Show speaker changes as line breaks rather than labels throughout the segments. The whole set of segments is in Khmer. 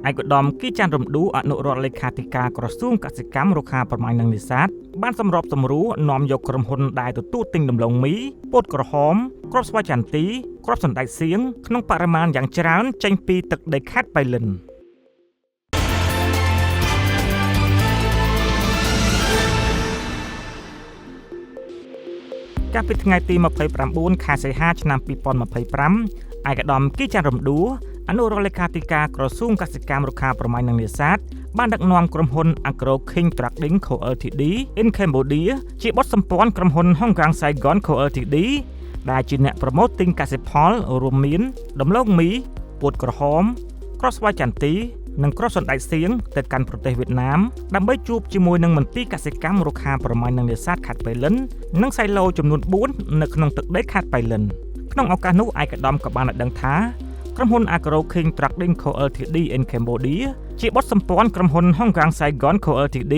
ឯកឧត្តមគីច័ន្ទរំដួលអនុរដ្ឋលេខាធិការក្រសួងកសិកម្មរុក្ខាប្រមាញ់និងនេសាទបានសម្របសម្រួលនាំយកក្រុមហ៊ុនដែលទទួលទិញដំឡូងមីពោតក្រហមគ្រាប់ស្វាយចន្ទីគ្រាប់សណ្តែកសៀងក្នុងបរិមាណយ៉ាងច្រើនចេញពីទឹកដីខេត្តប៉ៃលិន។ កាលពីថ្ងៃទី29ខែសីហាឆ្នាំ2025ឯកឧត្តមគីច័ន្ទរំដួលអនុរដ្ឋលេខាធិការក្រសួងកសិកម្មរុក្ខាប្រមាញ់និងនេសាទបានដឹកនាំក្រុមហ៊ុន Agro King Trading Co Ltd in Cambodia ជាបុតសម្ព័ន្ធក្រុមហ៊ុន Hong Kong Saigon Co Ltd ដែលជាអ្នកប្រមូលទិញកសិផលរួមមានដំឡូងមីពោតក្រហមគ្រាប់ស្វាយចន្ទីនិងគ្រាប់សណ្តែកសៀងទៅកាន់ប្រទេសវៀតណាមដើម្បីជួបជាមួយនឹងមន្ទីរកសិកម្មរុក្ខាប្រមាញ់និងនេសាទខេត្តប៉ៃលិននិងសៃឡូចំនួន4នៅក្នុងទឹកដីខេត្តប៉ៃលិនក្នុងឱកាសនោះឯកឧត្តមក៏បានឲ្យដឹងថាក្រុមហ៊ុន Agro King Trading Co Ltd in Cambodia ជាបុតសម្ព័ន្ធក្រុមហ៊ុន Hong Kong Saigon Co Ltd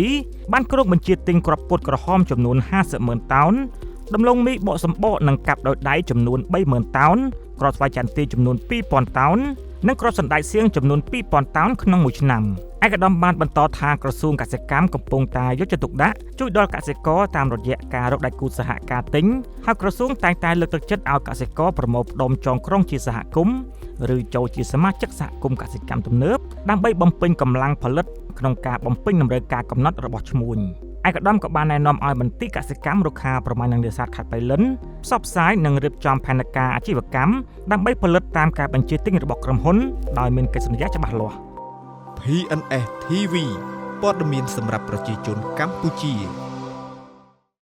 បានគ្រោងបញ្ជាទិញគ្រាប់ពោតក្រហមចំនួន50ម៉ឺនតោនដំឡូងមីបកសម្បកនិងកាប់ដោយដៃចំនួន30000តោនគ្រាប់ស្វាយចន្ទីចំនួន2000តោននិងគ្រាប់សណ្តែកសៀងចំនួន2000តោនក្នុងមួយឆ្នាំឯកឧត្តមបានបន្តថាក្រសួងកសិកម្មកំពុងតែយកចិត្តទុកដាក់ជួយដល់កសិករតាមរយៈការរកដៃគូសហការទិញហើយក្រសួងតែងតែលើកទឹកចិត្តឲ្យកសិករប្រមូលផ្ដុំចងក្រងជាសហគមន៍ឬចូលជាសមាជិកសហគមន៍កសិកម្មទំនើបដើម្បីបំពេញកម្លាំងផលិតក្នុងការបំពេញតម្រូវការកំណត់របស់ឈ្មួញឯកឧត្តមក៏បានណែនាំឲ្យមន្ទីរកសិកម្មរុក្ខាប្រមាញ់និងនេសាទខេត្តប៉ៃលិនផ្សព្វផ្សាយនិងរៀបចំផែនការអាជីវកម្មដើម្បីផលិតតាមការបញ្ជាទិញរបស់ក្រុមហ៊ុនដោយមានកិច្ចសន្យាច្បាស់លាស់
PNS TV ព័ត៌មានសម្រាប់ប្រជាជនកម្ពុជា។